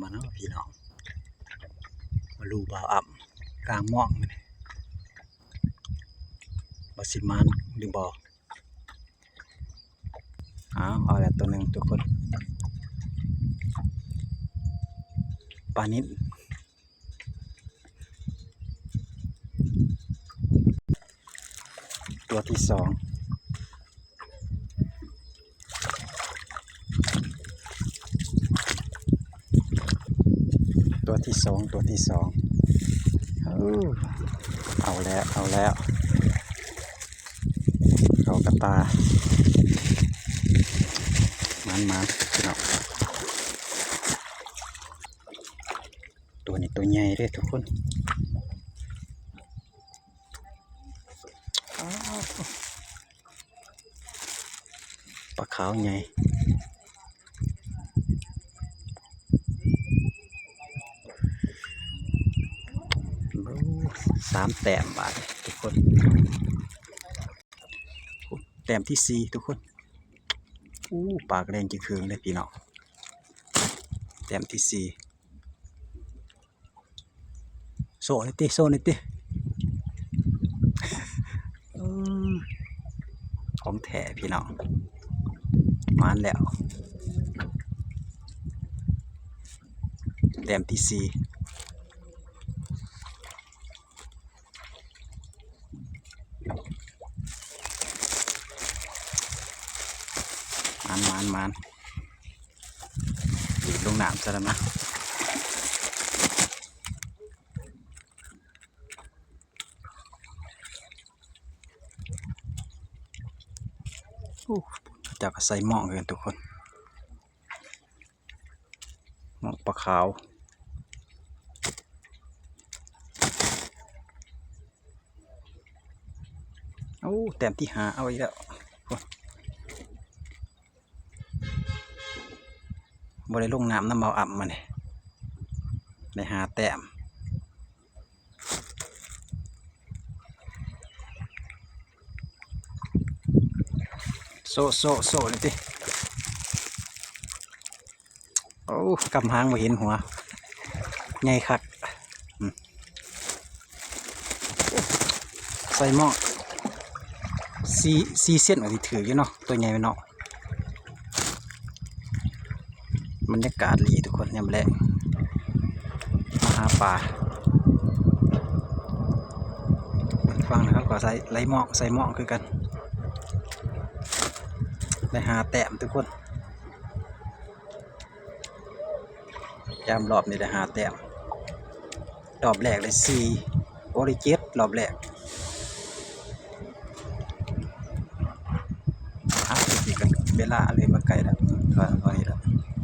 ມາເນາະພີ່ນ້ອງ ມາລູບ່າວອຳກາງມ່ອງມື້ນີ້ ວ່າຊິໝານຫຼືບໍ່. ອ້າວ ເອົາແລ້ວຕົວໜຶ່ງທຸກຄົນ ປານິນ ຕົວທີສອງ ຕົວທີສອງ ຕົວທີສອງ ເອີ ເອົາແລ້ວ ເອົາແລ້ວ ເຂົ້າກະຕາ ໝານໆ ພີ່ນ້ອງ. ຕົວນີ້ຕົວໃຫຍ່ເດ້ທຸກຄົນ ປາຂາວໃຫຍ່ ໂອ້ ສາມແຕ້ມບາດນີ້ທຸກຄົນ ແຕ້ມທີສີ່ທຸກຄົນ. ໂອ້ ປາກະແດງຈິ່ງເຄິ່ງເດ້ພີ່ນ້ອງ ແຕ້ມທີສີ່. ໂຊະໜ່ອຍຕິ ໂຊະໜ່ອຍຕິ ອືມ ຂອງແທ້ພີ່ນ້ອງ ມາແລ້ວ ແຕ້ມທີສີ່ ໝານ ໝານ ໝານ. ດີດລົງນ້ຳຊະແລ້ວນະ ໂອ້ ເຂົາເຈົ້າກະໃສ່ໝ້ອງຄືກັນທຸກຄົນ ໝ້ອງປາຂາວ. ໂອ້ ແຕ້ມທີຫ້າ ເອົາອີກແລ້ວ ບໍ່ໄດ້ລົງນ້ຳນຳບ່າວອຳມື້ນີ້ ໄດ້ຫ້າແຕ້ມ ໂຊະ ໂຊະ ໂຊະໜ່ອຍຕິ ໂອ້ ກຳຫາງບໍ່ເຫັນຫົວ ໃຫຍ່ຄັກ ອືມ ໃສ່ໝ້ອງ ສີ່ ສີ່ເຊັນກະຊິຖືກຢູ່ເນາະ ຕົວໃຫຍ່ເນາະ. ບັນຍາກາດດີທຸກຄົນ ຍາມແລງມາຫາປາ ຝັ່ງນັ້ນເຂົາກະໃສ່ໄຫຼໝ້ອງ ໃສ່ໝ້ອງຄືກັນ ໄດ້ຫ້າແຕ້ມທຸກຄົນ. ຍາມລອບນີ້ໄດ້ຫ້າແຕ້ມ ລອບແລກໄດ້ສີ່ ໂອ້ ໄດ້ເຈັດ ລອບແລກ ເວລາເລີຍມາໃກ້ແລ້ວ ເທົ່ານີ້ແຫຼະ